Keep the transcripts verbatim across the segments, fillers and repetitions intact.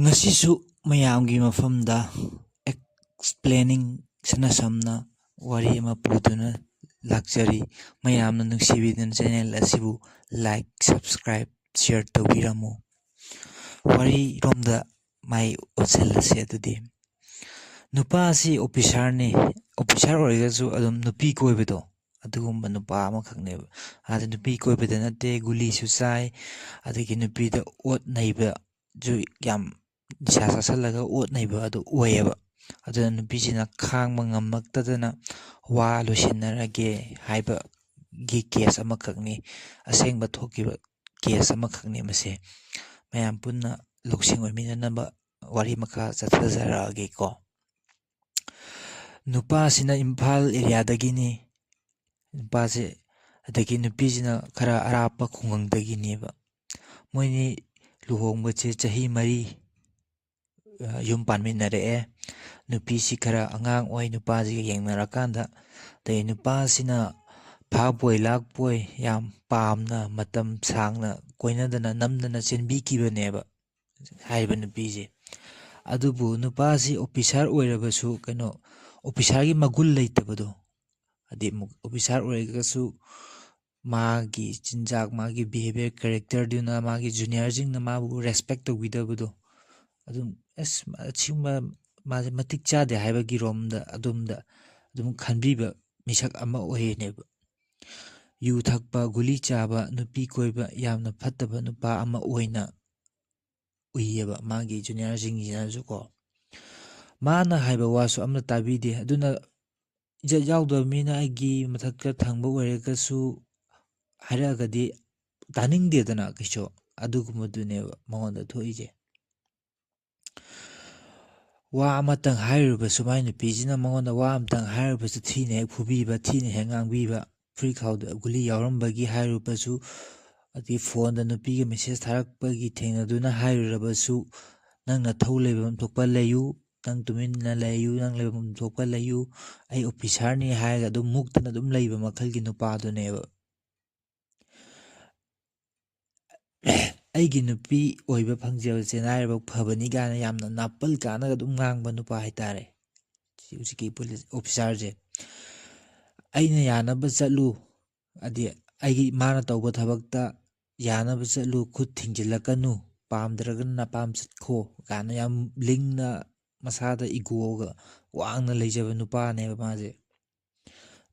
ꯉꯁꯤꯁꯨ ꯃꯌꯥꯝꯒꯤ ꯃꯐꯝꯗ explaining, ꯁꯝꯅ ꯁꯝꯅ ꯋꯥꯔꯤ ꯑꯃ ꯄꯨꯗꯨꯅ ꯂꯥꯛꯆꯔꯤ꯫ ꯃꯌꯥꯝꯅ ꯅꯨꯡꯁꯤꯕꯤꯗꯨꯅ channel ꯑꯁꯤꯕꯨ like, subscribe, share ꯇꯧꯕꯤꯔꯝꯃꯨ꯫ ꯋꯥꯔꯤꯔꯣꯝꯗ ꯃꯥꯏ ꯑꯣꯟꯁꯤꯜꯂꯁꯦ ꯑꯗꯨꯗꯤ꯫ ꯅꯨꯄꯥ ꯑꯁꯤ officerꯅꯤ꯫ Officer ꯑꯣꯏꯔꯒꯁꯨ ꯑꯗꯨꯝ ꯅꯨꯄꯤ ꯀꯣꯏꯕꯗꯣ, ꯑꯗꯨꯒꯨꯝꯕ ꯅꯨꯄꯥ ꯑꯃꯈꯛꯅꯦꯕ꯫ ꯑꯗ ꯅꯨꯄꯤ ꯀꯣꯏꯕꯗ ꯅꯠꯇꯦ, ꯒꯨꯂꯤꯁꯨ ꯆꯥꯏ, ꯑꯗꯒꯤ ꯅꯨꯄꯤꯗ ꯑꯣꯠ ꯅꯩꯕꯁꯨ ꯌꯥꯝ, ꯅꯤꯁꯥ ꯆꯥꯁꯜꯂꯒ ꯑꯣꯠ ꯅꯩꯕ ꯑꯗꯨ ꯑꯣꯏꯌꯦꯕ꯫ ꯑꯗꯨꯅ ꯅꯨꯄꯤꯁꯤꯅ ꯈꯥꯡꯕ ꯉꯝꯃꯛꯇꯗꯅ ꯋꯥ ꯂꯣꯏꯁꯤꯟꯅꯔꯒꯦ ꯍꯥꯏꯕꯒꯤ case ꯑꯃꯈꯛꯅꯤ, ꯑꯁꯦꯡꯕ ꯊꯣꯛꯈꯤꯕ case ꯑꯃꯈꯛꯅꯤ ꯃꯁꯦ꯫ ꯃꯌꯥꯝ ꯄꯨꯟꯅ ꯂꯧꯁꯤꯡ ꯑꯣꯏꯃꯤꯟꯅꯅꯕ ꯋꯥꯔꯤ ꯃꯈꯥ ꯆꯠꯊꯖꯔꯛꯑꯒꯦꯀꯣ꯫ ꯅꯨꯄꯥꯁꯤꯅ ꯏꯝꯐꯥꯜ areaꯗꯒꯤꯅꯤ, ꯅꯨꯄꯥꯁꯦ, ꯑꯗꯒꯤ ꯅꯨꯄꯤꯁꯤꯅ ꯈꯔ ꯑꯔꯥꯞꯄ ꯈꯨꯡꯒꯪꯗꯒꯤꯅꯦꯕ꯫ ꯃꯣꯏꯅꯤ ꯂꯨꯍꯣꯡꯕꯁꯦ ꯆꯍꯤ ꯃꯔꯤ, ꯑ, ꯌꯨꯝ ꯄꯥꯟꯃꯤꯟꯅꯔꯛꯑꯦ꯫ ꯅꯨꯄꯤꯁꯤ ꯈꯔ ꯑꯉꯥꯡ ꯑꯣꯏ ꯅꯨꯄꯥꯁꯤꯒ ꯌꯦꯡꯅꯔꯀꯥꯟꯗ꯫ ꯑꯗꯩ ꯅꯨꯄꯥꯁꯤꯅ ꯐꯥꯕꯣꯏ ꯂꯥꯛꯄꯣꯏ ꯌꯥꯝ ꯄꯥꯝꯅ ꯃꯇꯝ ꯁꯥꯡꯅ ꯀꯣꯏꯅꯗꯅ ꯅꯝꯗꯅ ꯆꯦꯟꯕꯤꯈꯤꯕꯅꯦꯕ ꯍꯥꯏꯔꯤꯕ ꯅꯨꯄꯤꯁꯦ꯫ ꯑꯗꯨꯕꯨ ꯅꯨꯄꯥꯁꯤ officer ꯑꯣꯏꯔꯕꯁꯨ, ꯀꯩꯅꯣ, officerꯒꯤ ꯃꯒꯨꯟ ꯂꯩꯇꯕꯗꯣ, ꯍꯥꯏꯗꯤ ꯑꯃꯨꯛ officer ꯑꯣꯏꯔꯒꯁꯨ ꯃꯥꯒꯤ ꯆꯤꯟꯖꯥꯛ, ꯃꯥꯒꯤ behaviour, characterꯗꯨꯅ ꯃꯥꯒꯤ juniorꯁꯤꯡꯅ ꯃꯥꯕꯨ respect ꯇꯧꯕꯤꯗꯕꯗꯣ, ꯑꯗꯨꯝ, ꯑꯁ, ꯑꯁꯤꯒꯨꯝꯕ ꯃꯥꯁꯦ ꯃꯇꯤꯛ ꯆꯥꯗꯦ ꯍꯥꯏꯕꯒꯤ ꯔꯣꯝꯗ, ꯑꯗꯣꯝꯗ ꯑꯗꯨꯝ ꯈꯟꯕꯤꯕ ꯃꯤꯁꯛ ꯑꯃ ꯑꯣꯏꯔꯤꯅꯦꯕ꯫ ꯌꯨ ꯊꯛꯄ, ꯒꯨꯂꯤ ꯆꯥꯕ, ꯅꯨꯄꯤ ꯀꯣꯏꯕ, ꯌꯥꯝꯅ ꯐꯠꯇꯕ ꯅꯨꯄꯥ ꯑꯃ ꯑꯣꯏꯅ ꯎꯏꯌꯦꯕ ꯃꯥꯒꯤ juniorꯁꯤꯡꯁꯤꯅꯁꯨꯀꯣ꯫ ꯃꯥꯅ ꯍꯥꯏꯕ ꯋꯥꯁꯨ ꯑꯝꯇ ꯇꯥꯕꯤꯗꯦ꯫ ꯑꯗꯨꯅ ꯏꯖꯠ ꯌꯥꯎꯗꯕ ꯃꯤꯅ ꯑꯩꯒꯤ ꯃꯊꯛꯇ ꯊꯪꯕ ꯑꯣꯏꯔꯒꯁꯨ ꯍꯥꯏꯔꯛꯑꯒꯗꯤ ꯇꯥꯅꯤꯡꯗꯦꯗꯅ ꯀꯩꯁꯨ꯫ ꯑꯗꯨꯒꯨꯝꯕꯗꯨꯅꯦꯕ ꯃꯉꯣꯟꯗ ꯊꯣꯛꯏꯁꯦ꯫ ꯋꯥ ꯑꯃꯇꯪ ꯍꯥꯏꯔꯨꯕꯁꯨ, ꯃꯥꯏ ꯅꯨꯄꯤꯁꯤꯅ ꯃꯉꯣꯟꯗ ꯋꯥ ꯑꯃꯇꯪ ꯍꯥꯏꯔꯨꯕꯁꯨ ꯊꯤꯅ ꯍꯦꯛ ꯐꯨꯕꯤꯕ, ꯊꯤꯅ ꯍꯦꯛ ꯉꯥꯡꯕꯤꯕ, ꯐꯨꯔꯤꯠꯈꯥꯎꯗ ꯒꯨꯂꯤ ꯌꯥꯎꯔꯝꯕꯒꯤ ꯍꯥꯏꯔꯨꯕꯁꯨ, ꯑꯗꯒꯤ phoneꯗ ꯅꯨꯄꯤꯒ message ꯊꯥꯔꯛꯄꯒꯤ ꯊꯦꯡꯅꯗꯨꯅ ꯍꯥꯏꯔꯨꯔꯕꯁꯨ, "ꯅꯪ ꯅꯊꯧ ꯂꯩꯐꯝ ꯊꯣꯛꯄ ꯂꯩꯌꯨ, ꯅꯪ ꯇꯨꯃꯤꯟꯅ ꯂꯩꯌꯨ, ꯅꯪ ꯂꯩꯐꯝ ꯊꯣꯛꯄ ꯂꯩꯌꯨ, ꯑꯩ officerꯅꯤ" ꯍꯥꯏꯔꯒ ꯑꯗꯨꯝ ꯃꯨꯛꯇꯅ ꯑꯗꯨꯝ ꯂꯩꯕ ꯃꯈꯜꯒꯤ ꯅꯨꯄꯥꯗꯨꯅꯦꯕ꯫ "ꯑꯩꯒꯤ ꯅꯨꯄꯤ ꯑꯣꯏꯕ ꯐꯪꯖꯕꯁꯦ ꯅꯥꯏꯔꯕ ꯐꯕꯅꯤ" ꯀꯥꯏꯅ ꯌꯥꯝꯅ ꯅꯥꯄꯜ ꯀꯥꯅꯒ ꯑꯗꯨꯝ ꯉꯥꯡꯕ ꯅꯨꯄꯥ ꯍꯥꯏꯇꯥꯔꯦ꯫ ꯍꯧꯖꯤꯛꯀꯤ ꯄꯨꯂꯤꯁ ꯑꯣꯐꯤꯁꯥꯔꯁꯦ, "ꯑꯩꯅ ꯌꯥꯅꯕ ꯆꯠꯂꯨ, ꯍꯥꯏꯗꯤ ꯑꯩꯒꯤ ꯃꯥꯅ ꯇꯧꯕ ꯊꯕꯛꯇ ꯌꯥꯅꯕ ꯆꯠꯂꯨ, ꯈꯨꯠ ꯊꯤꯡꯖꯤꯜꯂꯛꯀꯅꯨ, ꯄꯥꯝꯗ꯭ꯔꯒꯅ ꯅꯄꯥꯝ ꯆꯠꯈꯣ" ꯀꯥꯏꯅ ꯌꯥꯝ ꯂꯤꯡꯅ ꯃꯁꯥꯗ ꯏꯒꯣꯒ ꯋꯥꯡꯅ ꯂꯩꯖꯕ ꯅꯨꯄꯥꯅꯦꯕ ꯃꯥꯁꯦ꯫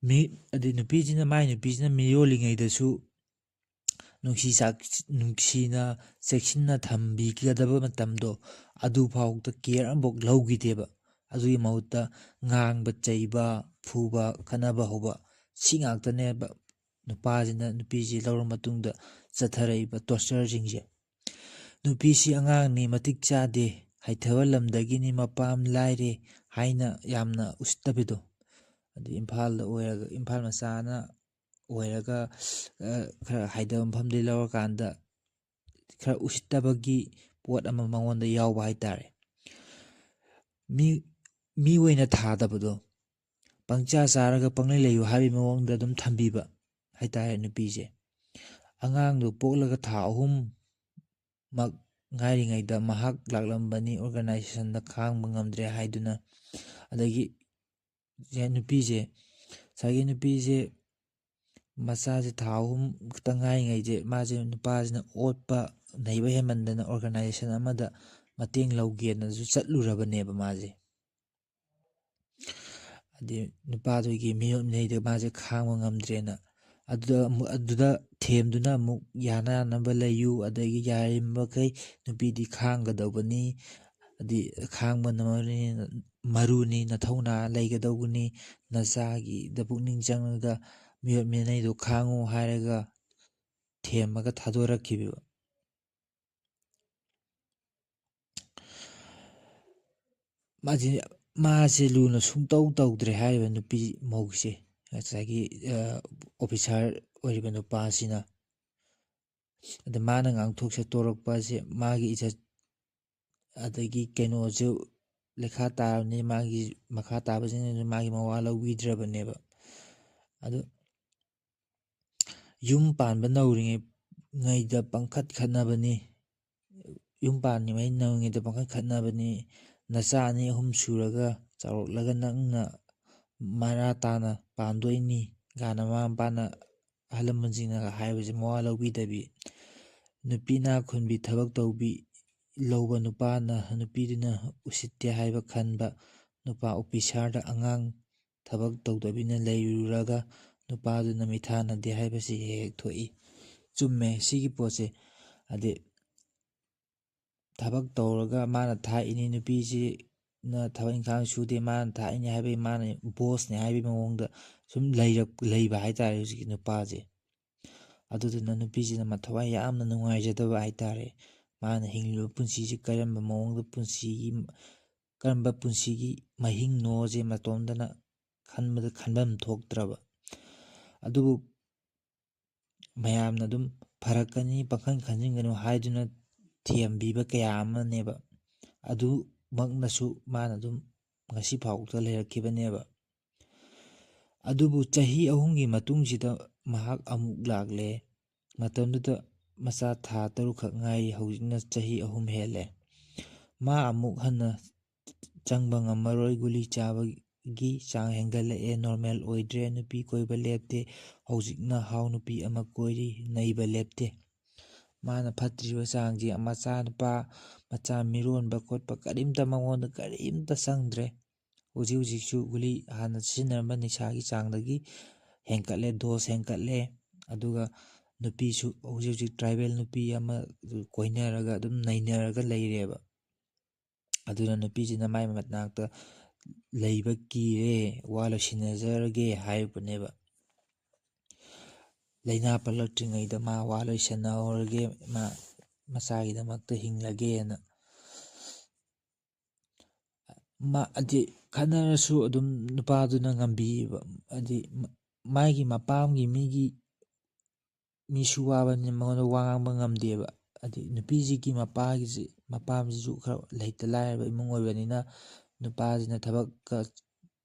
ꯃꯤ ꯑꯗꯩ ꯅꯨꯄꯤꯁꯤꯅ, ꯃꯥꯏ ꯅꯨꯄꯤꯁꯤꯅ ꯃꯤꯔꯣꯜꯂꯤꯉꯩꯗꯁꯨ ꯅꯨꯡꯁꯤ ꯆꯥꯛ-, ꯅꯨꯡꯁꯤꯅ ꯆꯦꯛꯁꯤꯟꯅ ꯊꯝꯕꯤꯒꯗꯕ ꯃꯇꯝꯗꯣ ꯑꯗꯨꯐꯥꯎꯗ ꯀꯦꯌꯔ ꯑꯃꯐꯥꯎ ꯂꯧꯈꯤꯗꯦꯕ꯫ ꯑꯗꯨꯒꯤ ꯃꯍꯨꯠꯇ ꯉꯥꯡꯕ, ꯆꯩꯕ, ꯐꯨꯕ, ꯈꯠꯅꯕ ꯍꯧꯕ, ꯁꯤ ꯉꯥꯛꯇꯅꯦꯕ ꯅꯨꯄꯥꯁꯤꯅ ꯅꯨꯄꯤꯁꯤ ꯂꯧꯔ ꯃꯇꯨꯡꯗ ꯆꯠꯊꯔꯛꯏꯕ ꯇꯣꯔꯆꯔꯁꯤꯡꯁꯦ꯫ "ꯅꯨꯄꯤꯁꯤ ꯑꯉꯥꯡꯅꯤ, ꯃꯇꯤꯛ ꯆꯥꯗꯦ, ꯍꯩꯊꯕ ꯂꯝꯗꯒꯤꯅꯤ, ꯃꯄꯥꯝ ꯂꯥꯏꯔꯦ" ꯍꯥꯏꯅ ꯌꯥꯝꯅ ꯎꯁꯤꯠꯇꯕꯤꯗꯣ꯫ ꯑꯗꯩ ꯏꯝꯐꯥꯜꯗ ꯑꯣꯏꯔꯒ, ꯏꯝꯐꯥꯜ ꯃꯆꯥꯅ ꯑꯣꯏꯔꯒ, ꯑ, ꯈꯔ ꯍꯥꯏꯊꯕ ꯃꯐꯝꯗꯒꯤ ꯂꯧꯔꯀꯥꯟꯗ ꯈꯔ ꯎꯁꯤꯠꯇꯕꯒꯤ ꯄꯣꯠ ꯑꯃ ꯃꯉꯣꯟꯗ ꯌꯥꯎꯕ ꯍꯥꯏꯇꯥꯔꯦ꯫ ꯃꯤ, ꯃꯤ ꯑꯣꯏꯅ ꯊꯥꯗꯕꯗꯣ, ꯄꯪꯆꯥ ꯆꯥꯔꯒ ꯄꯪꯂꯩ ꯂꯩꯌꯨ ꯍꯥꯏꯕꯒꯤ ꯃꯑꯣꯡꯗ ꯑꯗꯨꯝ ꯊꯝꯕꯤꯕ ꯍꯥꯏꯇꯥꯔꯦ ꯅꯨꯄꯤꯁꯦ꯫ ꯑꯉꯥꯡꯗꯨ ꯄꯣꯛꯂꯒ ꯊꯥ ꯑꯍꯨꯝꯃꯛ ꯉꯥꯏꯔꯤꯉꯩꯗ ꯃꯍꯥꯛ ꯂꯥꯛꯂꯝꯕꯅꯤ ꯑꯣꯔꯒꯅꯥꯏꯖꯦꯁꯟꯗ, ꯈꯥꯡꯕ ꯉꯝꯗ꯭ꯔꯦ ꯍꯥꯏꯗꯨꯅ꯫ ꯑꯗꯒꯤ ꯁꯦ ꯅꯨꯄꯤꯁꯦ, ꯉꯁꯥꯏꯒꯤ ꯅꯨꯄꯤꯁꯦ ꯃꯆꯥꯁꯦ ꯊꯥ ꯑꯍꯨꯝ ꯈꯛꯇ ꯉꯥꯏꯔꯤꯉꯩꯁꯦ ꯃꯥꯁꯦ ꯅꯨꯄꯥꯁꯤꯅ ꯑꯣꯠꯄ ꯅꯩꯕ ꯍꯦꯟꯃꯟꯗꯅ ꯑꯣꯔꯒꯅꯥꯏꯖꯦꯁꯟ ꯑꯃꯗ ꯃꯇꯦꯡ ꯂꯧꯒꯦꯅꯁꯨ ꯆꯠꯂꯨꯔꯕꯅꯦꯕ ꯃꯥꯁꯦ꯫ ꯍꯥꯏꯗꯤ ꯅꯨꯄꯥꯗꯨꯒꯤ ꯃꯤꯑꯣꯠ ꯃꯤꯅꯩꯗ ꯃꯥꯁꯦ ꯈꯥꯡꯕ ꯉꯝꯗ꯭ꯔꯦꯅ꯫ ꯑꯗꯨꯗ ꯑꯃꯨꯛ, ꯑꯗꯨꯗ ꯊꯦꯝꯗꯨꯅ ꯑꯃꯨꯛ ꯌꯥꯅ ꯌꯥꯅꯕ ꯂꯩꯌꯨ, ꯑꯗꯒꯤ ꯌꯥꯔꯤꯕꯃꯈꯩ ꯅꯨꯄꯤꯗꯤ ꯈꯥꯡꯒꯗꯧꯕꯅꯤ, ꯍꯥꯏꯗꯤ ꯈꯥꯡꯕꯅ ꯃꯔꯨꯅꯤ, ꯃꯔꯨꯅꯤ, ꯅꯊꯧꯅꯥ ꯂꯩꯒꯗꯧꯕꯅꯤ, ꯅꯆꯥꯒꯤꯗ ꯄꯨꯛꯅꯤꯡ ꯆꯪꯉꯒ ꯃꯤꯑꯣꯠ ꯃꯤꯅꯩꯗꯣ ꯈꯥꯡꯉꯨ ꯍꯥꯏꯔꯒ ꯊꯦꯝꯃꯒ ꯊꯥꯗꯣꯔꯛꯈꯤꯕ꯫ ꯃꯥꯁꯦ, ꯃꯥꯁꯦ ꯂꯨꯅ ꯁꯨꯡꯇꯧ ꯇꯧꯗ꯭ꯔꯦ ꯍꯥꯏꯔꯤꯕ ꯅꯨꯄꯤ ꯃꯧꯁꯦ, ꯉꯁꯥꯏꯒꯤ, ꯑ, ꯑꯣꯐꯤꯁꯥꯔ ꯑꯣꯏꯔꯤꯕ ꯅꯨꯄꯥꯁꯤꯅ꯫ ꯑꯗ ꯃꯥꯅ ꯉꯥꯡꯊꯣꯛ ꯁꯛꯇꯣꯔꯛꯄꯁꯦ ꯃꯥꯒꯤ ꯏꯖꯠ ꯑꯗꯒꯤ ꯀꯩꯅꯣꯁꯨ ꯂꯩꯈꯥ ꯇꯥꯔꯕꯅꯤ, ꯃꯥꯒꯤ ꯃꯈꯥ ꯇꯥꯕꯁꯤꯡꯅꯁꯨ ꯃꯥꯒꯤ ꯃꯋꯥ ꯂꯧꯕꯤꯗ꯭ꯔꯕꯅꯦꯕ꯫ ꯑꯗꯨ ꯌꯨꯝ ꯄꯥꯟꯕ ꯅꯧꯔꯤꯉꯩ, ꯉꯩꯗ ꯄꯪꯈꯠ ꯈꯠꯅꯕꯅꯤ꯫ ꯌꯨꯝ ꯄꯥꯟꯗ꯭ꯔꯤꯉꯩ ꯅꯧꯔꯤꯉꯩꯗ ꯄꯪꯈꯠ ꯈꯠꯅꯕꯅꯤ꯫ ꯅꯆꯥ ꯑꯅꯤ ꯑꯍꯨꯝ ꯁꯨꯔꯒ ꯆꯥꯎꯔꯛꯂꯒ ꯅꯪꯅ ꯃꯔꯥ ꯇꯥꯅ ꯄꯥꯟꯗꯣꯏꯅꯤ ꯀꯥꯏꯅ ꯃꯃꯥ ꯃꯄꯥꯅ, ꯑꯍꯜ ꯂꯃꯟꯁꯤꯡꯅꯒ ꯍꯥꯏꯕꯁꯦ ꯃꯋꯥ ꯂꯧꯕꯤꯗꯕꯤ, ꯅꯨꯄꯤ ꯏꯅꯥꯛ ꯈꯨꯟꯕꯤ, ꯊꯕꯛ ꯇꯧꯕꯤ ꯂꯧꯕ ꯅꯨꯄꯥꯅ, ꯅꯨꯄꯤꯗꯨꯅ ꯎꯁꯤꯠꯇꯦ ꯍꯥꯏꯕ ꯈꯟꯕ, ꯅꯨꯄꯥ ꯑꯣꯐꯤꯁꯥꯔꯗ ꯑꯉꯥꯡ ꯊꯕꯛ ꯇꯧꯗꯕꯤꯅ ꯂꯩꯔꯨꯔꯒ ꯅꯨꯄꯥꯗꯨꯅ ꯃꯤꯊꯥꯅꯗꯦ ꯍꯥꯏꯕꯁꯤ ꯍꯦꯛ ꯍꯦꯛ ꯊꯣꯛꯏ꯫ ꯆꯨꯝꯃꯦ ꯁꯤꯒꯤ ꯄꯣꯠꯁꯦ꯫ ꯍꯥꯏꯗꯤ ꯊꯕꯛ ꯇꯧꯔꯒ ꯃꯥꯅ ꯊꯥꯛꯏꯅꯤ, ꯅꯨꯄꯤꯁꯤꯅ ꯊꯕꯛ ꯏꯪꯈꯥꯡ ꯁꯨꯗꯦ, ꯃꯥꯅ ꯊꯥꯛꯏꯅꯤ ꯍꯥꯏꯕꯒꯤ, ꯃꯥꯅ ꯕꯣꯁꯅꯦ ꯍꯥꯏꯕꯒꯤ ꯃꯑꯣꯡꯗ ꯁꯨꯝ ꯂꯩꯔꯛ-, ꯂꯩꯕ ꯍꯥꯏꯇꯥꯔꯦ ꯍꯧꯖꯤꯛꯀꯤ ꯅꯨꯄꯥꯁꯦ꯫ ꯑꯗꯨꯗꯨꯅ ꯅꯨꯄꯤꯁꯤꯅ ꯃꯊꯧꯋꯥꯏ ꯌꯥꯝꯅ ꯅꯨꯡꯉꯥꯏꯖꯗꯕ ꯍꯥꯏꯇꯥꯔꯦ꯫ ꯃꯥꯅ ꯍꯤꯡꯂꯤꯕ ꯄꯨꯟꯁꯤꯁꯤ ꯀꯔꯝꯕ ꯃꯑꯣꯡꯗ ꯄꯨꯟꯁꯤꯒꯤ, ꯀꯔꯝꯕ ꯄꯨꯟꯁꯤꯒꯤ ꯃꯍꯤꯡꯅꯣꯁꯦ ꯃꯇꯣꯝꯇꯅ ꯈꯟꯕꯗ ꯈꯟꯐꯝ ꯊꯣꯛꯇ꯭ꯔꯕ꯫ ꯑꯗꯨꯕꯨ ꯃꯌꯥꯝꯅ ꯑꯗꯨꯝ "ꯐꯔꯛꯀꯅꯤ, ꯄꯥꯈꯪ ꯈꯟꯖꯤꯟꯒꯅꯨ" ꯍꯥꯏꯗꯨꯅ ꯊꯦꯝꯕꯤꯕ ꯀꯌꯥ ꯑꯃꯅꯦꯕ꯫ ꯑꯗꯨꯃꯛꯅꯁꯨ ꯃꯥꯅ ꯑꯗꯨꯝ ꯉꯁꯤ ꯐꯥꯎꯕꯗ ꯂꯩꯔꯛꯈꯤꯕꯅꯦꯕ꯫ ꯑꯗꯨꯕꯨ ꯆꯍꯤ ꯑꯍꯨꯝꯒꯤ ꯃꯇꯨꯡꯁꯤꯗ ꯃꯍꯥꯛ ꯑꯃꯨꯛ ꯂꯥꯛꯂꯦ꯫ ꯃꯇꯝꯗꯨꯗ ꯃꯆꯥ ꯊꯥ ꯇꯔꯨꯛꯈꯛ ꯉꯥꯏꯔꯤ, ꯍꯧꯖꯤꯛꯅ ꯆꯍꯤ ꯑꯍꯨꯝ ꯍꯦꯜꯂꯦ꯫ ꯃꯥ ꯑꯃꯨꯛ ꯍꯟꯅ ꯆꯪꯕ ꯉꯝꯃꯔꯣꯏ, ꯒꯨꯂꯤ ꯆꯥꯕꯒꯤ ꯆꯥꯡ ꯍꯦꯟꯒꯠꯂꯛꯑꯦ, ꯅꯣꯔꯃꯦꯜ ꯑꯣꯏꯗ꯭ꯔꯦ, ꯅꯨꯄꯤ ꯀꯣꯏꯕ ꯂꯦꯞꯇꯦ, ꯍꯧꯖꯤꯛꯅ ꯍꯥꯎ ꯅꯨꯄꯤ ꯑꯃ ꯀꯣꯏꯔꯤ, ꯅꯩꯕ ꯂꯦꯞꯇꯦ꯫ ꯃꯥꯅ ꯐꯠꯇ꯭ꯔꯤꯕ ꯆꯥꯡꯁꯦ, ꯃꯆꯥꯅꯨꯄꯥ, ꯃꯆꯥ ꯃꯤꯔꯣꯟꯕ ꯈꯣꯠꯄ ꯀꯔꯤꯝꯇ ꯃꯉꯣꯟꯗ ꯀꯔꯤꯝꯇ ꯆꯪꯗ꯭ꯔꯦ꯫ ꯍꯧꯖꯤꯛ ꯍꯧꯖꯤꯛꯁꯨ ꯒꯨꯂꯤ, ꯍꯥꯟꯅ ꯁꯤꯖꯤꯟꯅꯔꯝꯕ ꯅꯤꯁꯥꯒꯤ ꯆꯥꯡꯗꯒꯤ ꯍꯦꯟꯀꯠꯂꯦ, ꯗꯣꯁ ꯍꯦꯟꯀꯠꯂꯦ꯫ ꯑꯗꯨꯒ ꯅꯨꯄꯤꯁꯨ ꯍꯧꯖꯤꯛ ꯍꯧꯖꯤꯛ ꯇ꯭ꯔꯥꯏꯕꯦꯜ ꯅꯨꯄꯤ ꯑꯃ ꯀꯣꯏꯅꯔꯒ ꯑꯗꯨꯝ ꯅꯩꯅꯔꯒ ꯂꯩꯔꯦꯕ꯫ ꯑꯗꯨꯅ ꯅꯨꯄꯤꯁꯤꯅ ꯃꯥꯏ ꯃꯅꯥꯛꯇ ꯂꯩꯕ ꯀꯤꯔꯦ, ꯋꯥ ꯂꯣꯏꯁꯤꯟꯅꯖꯔꯒꯦ ꯍꯥꯏꯔꯨꯕꯅꯦꯕ꯫ ꯂꯥꯏꯅꯥ ꯄꯛꯂꯛꯇ꯭ꯔꯤꯉꯩꯗ ꯃꯥ ꯋꯥ ꯂꯣꯏꯁꯟꯅꯍꯧꯔꯒꯦ, ꯃꯥ ꯃꯆꯥꯒꯤꯗꯃꯛꯇ ꯍꯤꯡꯂꯒꯦꯅ꯫ ꯃꯥ, ꯍꯥꯏꯗꯤ, ꯈꯠꯅꯔꯁꯨ ꯑꯗꯨꯝ ꯅꯨꯄꯥꯗꯨꯅ ꯉꯝꯕꯤꯕ, ꯍꯥꯏꯗꯤ, ꯃ-, ꯃꯥꯒꯤ ꯃꯄꯥꯝꯒꯤ ꯃꯤꯒꯤ, ꯃꯤꯁꯨ ꯋꯥꯕꯅꯤꯅ ꯃꯉꯣꯟꯗ ꯋꯥ ꯉꯥꯡꯕ ꯉꯝꯗꯦꯕ꯫ ꯍꯥꯏꯗꯤ, ꯅꯨꯄꯤꯁꯤꯒꯤ ꯃꯄꯥꯒꯤꯁꯤ, ꯃꯄꯥꯝꯁꯤꯁꯨ ꯈꯔ ꯂꯩꯇ ꯂꯥꯏꯔꯕ ꯏꯃꯨꯡ ꯑꯣꯏꯕꯅꯤꯅ, ꯅꯨꯄꯥꯁꯤꯅ ꯊꯕꯛꯀ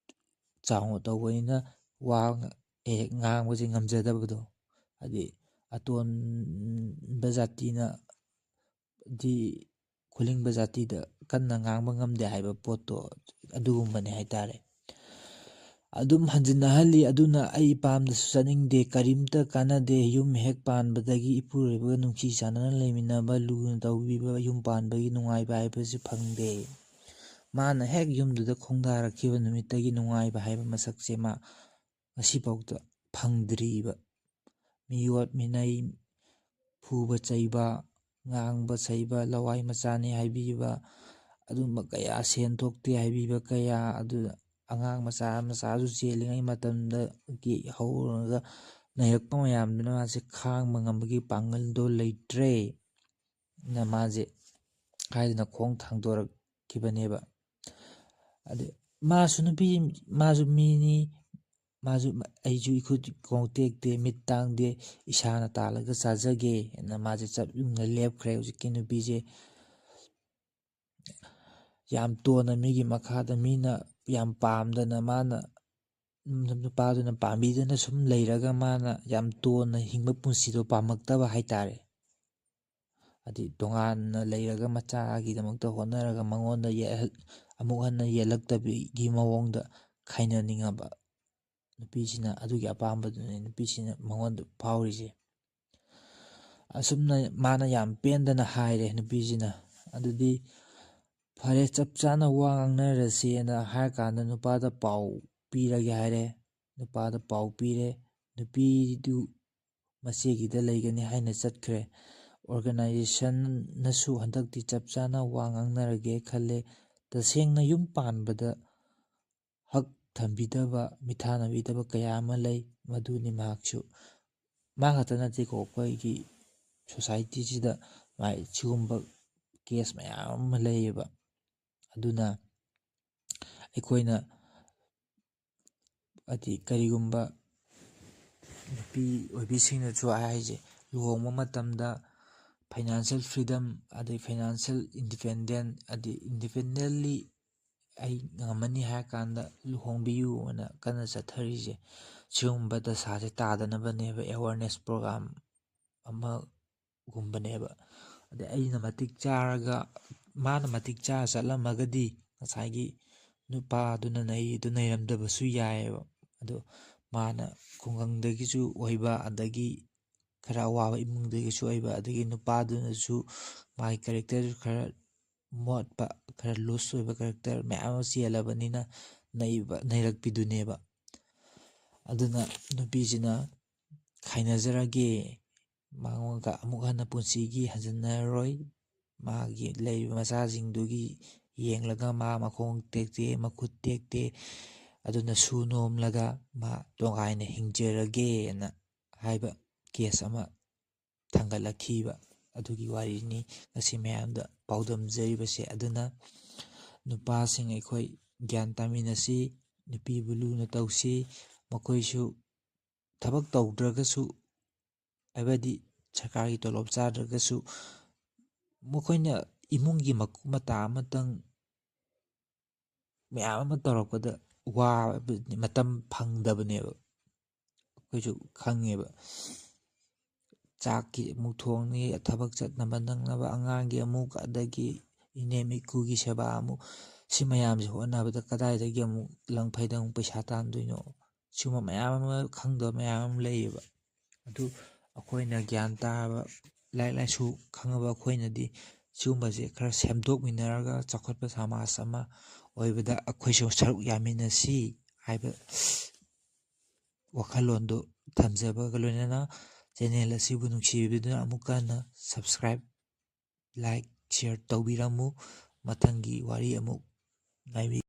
ꯆꯥꯎꯅ ꯇꯧꯕꯅꯤꯅ ꯋꯥ ꯍꯦꯛ ꯉꯥꯡꯕꯁꯦ ꯉꯝꯖꯗꯕꯗꯣ꯫ ꯍꯥꯏꯗꯤ, ꯑꯇꯣꯟꯕ ꯖꯥꯇꯤꯅ ꯗꯤ ꯈꯨꯂꯤꯡꯕ ꯖꯥꯇꯤꯗ ꯀꯟꯅ ꯉꯥꯡꯕ ꯉꯝꯗꯦ ꯍꯥꯏꯕ ꯄꯣꯠꯇꯣ ꯑꯗꯨꯒꯨꯝꯕꯅꯦ ꯍꯥꯏꯇꯥꯔꯦ꯫ ꯑꯗꯨꯝ ꯍꯟꯖꯤꯟꯅꯍꯜꯂꯤ꯫ ꯑꯗꯨꯅ ꯑꯩ ꯏꯄꯥꯝꯗꯁꯨ ꯆꯠꯅꯤꯡꯗꯦ, ꯀꯔꯤꯝꯇ ꯀꯥꯟꯅꯗꯦ꯫ ꯌꯨꯝ ꯍꯦꯛ ꯄꯥꯟꯕꯗꯒꯤ ꯏꯄꯨꯔꯣꯏꯕꯒ ꯅꯨꯡꯁꯤ ꯆꯥꯟꯅꯅ ꯂꯩꯃꯤꯟꯅꯕ, ꯂꯨꯅ ꯇꯧꯕꯤꯕ, ꯌꯨꯝ ꯄꯥꯟꯕꯒꯤ ꯅꯨꯡꯉꯥꯏꯕ ꯍꯥꯏꯕꯁꯤ ꯐꯪꯗꯦ꯫ ꯃꯥꯅ ꯍꯦꯛ ꯌꯨꯝꯗꯨꯗ ꯈꯣꯡꯗꯥꯔꯛꯈꯤꯕ ꯅꯨꯃꯤꯠꯇꯒꯤ ꯅꯨꯡꯉꯥꯏꯕ ꯍꯥꯏꯕ ꯃꯁꯛꯁꯦ ꯃꯥ ꯉꯁꯤꯐꯥꯎꯗ ꯐꯪꯗ꯭ꯔꯤꯕ꯫ ꯃꯤꯑꯣꯠ ꯃꯤꯅꯩ, ꯐꯨꯕ ꯆꯩꯕ, ꯉꯥꯡꯕ ꯁꯩꯕ, ꯂꯋꯥꯏ ꯃꯆꯥꯅꯤ ꯍꯥꯏꯕꯤꯕ, ꯑꯗꯨꯝꯕ ꯀꯌꯥ, ꯁꯦꯟ ꯊꯣꯛꯇꯦ ꯍꯥꯏꯕꯤꯕ ꯀꯌꯥ, ꯑꯗꯨ ꯑꯉꯥꯡ ꯃꯆꯥ ꯃꯆꯥꯁꯨ ꯆꯦꯜꯂꯤꯉꯩ ꯃꯇꯝꯗꯒꯤ ꯍꯧꯔꯒ ꯅꯩꯔꯛꯄ ꯃꯌꯥꯝꯗꯨꯅ ꯃꯥꯁꯦ ꯈꯥꯡꯕ ꯉꯝꯕꯒꯤ ꯄꯥꯡꯒꯜꯗꯣ ꯂꯩꯇ꯭ꯔꯦ꯫ ꯅ ꯃꯥꯁꯦ ꯍꯥꯏꯗꯅ ꯈꯣꯡ ꯊꯥꯡꯗꯣꯔꯛꯈꯤꯕꯅꯦꯕ꯫ ꯑꯗꯩ ꯃꯥꯁꯨ ꯅꯨꯄꯤ, ꯃꯥꯁꯨ ꯃꯤꯅꯤ, ꯃꯥꯁꯨ, "ꯑꯩꯁꯨ ꯏꯈꯨꯠ ꯈꯣꯡ ꯇꯦꯛꯇꯦ, ꯃꯤꯠ ꯇꯥꯡꯗꯦ, ꯏꯁꯥꯅ ꯇꯥꯜꯂꯒ ꯆꯥꯖꯒꯦ" ꯍꯥꯏꯅ ꯃꯥꯁꯦ ꯆꯞ ꯌꯨꯡꯅ ꯂꯦꯞꯈ꯭ꯔꯦ꯫ ꯍꯧꯖꯤꯛꯀꯤ ꯅꯨꯄꯤꯁꯦ ꯌꯥꯝ ꯇꯣꯟꯅ ꯃꯤꯒꯤ ꯃꯈꯥꯗ, ꯃꯤꯅ ꯌꯥꯝ ꯄꯥꯝꯗꯅ, ꯃꯥꯅ, ꯅꯨꯄꯥꯗꯨꯅ ꯄꯥꯝꯕꯤꯗꯅ ꯁꯨꯝ ꯂꯩꯔꯒ ꯃꯥꯅ ꯌꯥꯝ ꯇꯣꯟꯅ ꯍꯤꯡꯕ ꯄꯨꯟꯁꯤꯗꯣ ꯄꯥꯝꯃꯛꯇꯕ ꯍꯥꯏꯇꯥꯔꯦ꯫ ꯍꯥꯏꯗꯤ ꯇꯣꯉꯥꯟꯅ ꯂꯩꯔꯒ ꯃꯆꯥꯒꯤꯗꯃꯛꯇ ꯍꯣꯠꯅꯔꯒ ꯃꯉꯣꯟꯗ ꯌꯦꯠꯍꯜ-, ꯑꯃꯨꯛ ꯍꯟꯅ ꯌꯦꯜꯂꯛꯇꯕꯒꯤ ꯃꯑꯣꯡꯗ ꯈꯥꯏꯅꯅꯤꯡꯉꯕ ꯅꯨꯄꯤꯁꯤꯅ, ꯑꯗꯨꯒꯤ ꯑꯄꯥꯝꯕꯗꯨꯅꯤ ꯅꯨꯄꯤꯁꯤꯅ ꯃꯉꯣꯟꯗ ꯐꯥꯎꯔꯤꯁꯦ꯫ ꯑꯁꯨꯝꯅ ꯃꯥꯅ ꯌꯥꯝ ꯄꯦꯟꯗꯅ ꯍꯥꯏꯔꯦ ꯅꯨꯄꯤꯁꯤꯅ꯫ ꯑꯗꯨꯗꯤ ꯐꯔꯦ, ꯆꯞ ꯆꯥꯅ ꯋꯥ ꯉꯥꯡꯅꯔꯁꯦꯅ ꯍꯥꯏꯔꯀꯥꯟꯗ ꯅꯨꯄꯥꯗ ꯄꯥꯎ ꯄꯤꯔꯒꯦ ꯍꯥꯏꯔꯦ꯫ ꯅꯨꯄꯥꯗ ꯄꯥꯎ ꯄꯤꯔꯦ꯫ ꯅꯨꯄꯤꯗꯨ ꯃꯆꯦꯒꯤꯗ ꯂꯩꯒꯅꯤ ꯍꯥꯏꯅ ꯆꯠꯈ꯭ꯔꯦ꯫ ꯑꯣꯔꯒꯅꯥꯏꯖꯦꯁꯟꯅꯁꯨ ꯍꯟꯗꯛꯇꯤ ꯆꯞ ꯆꯥꯅ ꯋꯥ ꯉꯥꯡꯅꯔꯒꯦ ꯈꯜꯂꯦ꯫ ꯇꯁꯦꯡꯅ ꯌꯨꯝ ꯄꯥꯟꯕꯗ ꯍꯛ ꯊꯝꯕꯤꯗꯕ, ꯃꯤꯊꯥꯅꯕꯤꯗꯕ ꯀꯌꯥ ꯑꯃ ꯂꯩ꯫ ꯃꯗꯨꯅꯤ ꯃꯍꯥꯛꯁꯨ, ꯃꯥ ꯈꯛꯇ ꯅꯠꯇꯦꯀꯣ, ꯑꯩꯈꯣꯏꯒꯤ ꯁꯣꯁꯥꯏꯇꯤꯁꯤꯗ ꯃꯥꯏ ꯁꯤꯒꯨꯝꯕ ꯀꯦꯁ ꯃꯌꯥꯝ ꯑꯃ ꯂꯩꯌꯦꯕ꯫ ꯑꯗꯨꯅ ꯑꯩꯈꯣꯏꯅ, ꯍꯥꯏꯗꯤ, ꯀꯔꯤꯒꯨꯝꯕ ꯅꯨꯄꯤ ꯑꯣꯏꯕꯤꯁꯤꯡꯅꯁꯨ ꯍꯥꯏꯁꯦ, ꯂꯨꯍꯣꯡꯕ ꯃꯇꯝꯗ financial freedom, ꯑꯗꯩ financial independent, ꯑꯗꯩ independently ꯑꯩ ꯉꯝꯃꯅꯤ ꯍꯥꯏꯔ ꯀꯥꯟꯗ ꯂꯨꯍꯣꯡꯕꯤꯌꯨ ꯑꯅ ꯀꯟꯅ ꯆꯠꯊꯔꯤꯁꯦ꯫ ꯁꯤꯒꯨꯝꯕ ꯗꯁꯥꯁꯦ ꯇꯥꯗꯅꯕꯅꯦꯕ awareness program ꯑꯃꯒꯨꯝꯕꯅꯦꯕ꯫ ꯑꯗꯩ ꯑꯩꯅ ꯃꯇꯤꯛ ꯆꯥꯔꯒ ꯃꯥꯅ ꯃꯇꯤꯛ ꯆꯥꯔ ꯆꯠꯂꯝꯃꯒꯗꯤ ꯉꯁꯥꯏꯒꯤ ꯅꯨꯄꯥꯗꯨꯅ ꯅꯩꯗꯨ ꯅꯩꯔꯝꯗꯕꯁꯨ ꯌꯥꯏꯑꯕ꯫ ꯑꯗꯣ ꯃꯥꯅ ꯈꯨꯡꯒꯪꯗꯒꯤꯁꯨ ꯑꯣꯏꯕ, ꯑꯗꯒꯤ ꯈꯔ ꯑꯋꯥꯕ ꯏꯃꯨꯡꯗꯒꯤꯁꯨ ꯑꯣꯏꯕ, ꯑꯗꯒꯤ ꯅꯨꯄꯥꯗꯨꯅꯁꯨ ꯃꯥꯒꯤ ꯀꯦꯔꯦꯛꯇꯔꯁꯨ ꯈꯔ ꯃꯣꯠꯄ, ꯈꯔ ꯂꯨꯁ ꯑꯣꯏꯕ ꯀꯦꯔꯦꯛꯇꯔ ꯃꯌꯥꯝ ꯑꯃ ꯆꯦꯜꯂꯕꯅꯤꯅ ꯅꯩꯕ, ꯅꯩꯔꯛꯄꯤꯗꯨꯅꯦꯕ꯫ ꯑꯗꯨꯅ ꯅꯨꯄꯤꯁꯤꯅ ꯈꯥꯏꯅꯖꯔꯒꯦ, ꯃꯉꯣꯟꯒ ꯑꯃꯨꯛ ꯍꯟꯅ ꯄꯨꯟꯁꯤꯒꯤ ꯍꯟꯖꯤꯟꯅꯔꯔꯣꯏ, ꯃꯥꯒꯤ ꯂꯩꯔꯤꯕ ꯃꯆꯥꯁꯤꯡꯗꯨꯒꯤ ꯌꯦꯡꯂꯒ ꯃꯥ ꯃꯈꯣꯡ ꯇꯦꯛꯇꯦ, ꯃꯈꯨꯠ ꯇꯦꯛꯇꯦ, ꯑꯗꯨꯅ ꯁꯨ ꯅꯣꯝꯂꯒ ꯃꯥ ꯇꯣꯉꯥꯏꯅ ꯍꯤꯡꯖꯔꯒꯦꯅ ꯍꯥꯏꯕ ꯀꯦꯁ ꯑꯃ ꯊꯥꯡꯒꯠꯂꯛꯈꯤꯕ ꯑꯗꯨꯒꯤ ꯋꯥꯔꯤꯅꯤ ꯉꯁꯤ ꯃꯌꯥꯝꯗ ꯄꯥꯎꯗꯝꯖꯔꯤꯕꯁꯦ꯫ ꯑꯗꯨꯅ ꯅꯨꯄꯥꯁꯤꯡ ꯑꯩꯈꯣꯏ ꯒ꯭ꯌꯥꯟ ꯇꯥꯃꯤꯟꯅꯁꯤ, ꯅꯨꯄꯤꯕꯨ ꯂꯨꯅ ꯇꯧꯁꯤ, ꯃꯈꯣꯏꯁꯨ ꯊꯕꯛ ꯇꯧꯗ꯭ꯔꯒꯁꯨ, ꯍꯥꯏꯕꯗꯤ ꯁꯔꯀꯥꯔꯒꯤ ꯇꯣꯂꯣꯞ ꯆꯥꯗ꯭ꯔꯒꯁꯨ, ꯃꯈꯣꯏꯅ ꯏꯃꯨꯡꯒꯤ ꯃꯀꯨꯞ ꯃꯇꯥ ꯑꯃꯇꯪ ꯃꯌꯥꯝ ꯑꯃ ꯇꯧꯔꯛꯄꯗ ꯋꯥꯕ, ꯃꯇꯝ ꯐꯪꯗꯕꯅꯦꯕ꯫ ꯑꯩꯈꯣꯏꯁꯨ ꯈꯪꯉꯦꯕ, ꯆꯥꯛꯀꯤ ꯑꯃꯨꯛ ꯊꯣꯡꯅꯤ, ꯊꯕꯛ ꯆꯠꯅꯕ ꯅꯪꯅꯕ, ꯑꯉꯥꯡꯒꯤ ꯑꯃꯨꯛ, ꯑꯗꯒꯤ ꯏꯅꯦꯝ ꯏꯀꯨꯒꯤ ꯁꯦꯕꯥ ꯑꯃꯨꯛ, ꯁꯤ ꯃꯌꯥꯝꯁꯦ ꯍꯣꯠꯅꯕꯗ ꯀꯗꯥꯏꯗꯒꯤ ꯑꯃꯨꯛ ꯂꯪꯐꯩꯗ ꯑꯃꯨꯛ ꯄꯩꯁꯥ ꯇꯥꯟꯗꯣꯏꯅꯣ? ꯁꯤꯒꯨꯝꯕ ꯃꯌꯥꯝ ꯑꯃ ꯈꯪꯗꯕ ꯃꯌꯥꯝ ꯑꯃ ꯂꯩꯌꯦꯕ꯫ ꯑꯗꯨ ꯑꯩꯈꯣꯏꯅ ꯒ꯭ꯌꯥꯟ ꯇꯥꯔꯕ, ꯂꯥꯏꯔꯤꯛ ꯂꯥꯏꯁꯨ ꯈꯪꯉꯕ ꯑꯩꯈꯣꯏꯅꯗꯤ ꯁꯤꯒꯨꯝꯕꯁꯦ ꯈꯔ ꯁꯦꯝꯗꯣꯛꯃꯤꯟꯅꯔꯒ ꯆꯥꯎꯈꯠꯄ ꯁꯃꯥꯖ ꯑꯃ ꯑꯣꯏꯕꯗ ꯑꯩꯈꯣꯏꯁꯨ ꯁꯔꯨꯛ ꯌꯥꯃꯤꯟꯅꯁꯤ ꯍꯥꯏꯕ ꯋꯥꯈꯜꯂꯣꯟꯗꯨ ꯊꯝꯖꯕꯒ ꯂꯣꯏꯅꯅ, ꯆꯦꯅꯦꯜ ꯑꯁꯤꯕꯨ ꯅꯨꯡꯁꯤꯕꯤꯗꯨꯅ ꯑꯃꯨꯛꯀ ꯍꯟꯅ subscribe, like, share ꯇꯧꯕꯤꯔꯝꯃꯨ꯫ ꯃꯊꯪꯒꯤ ꯋꯥꯔꯤ ꯑꯃꯨꯛ ꯉꯥꯏꯕꯤ꯫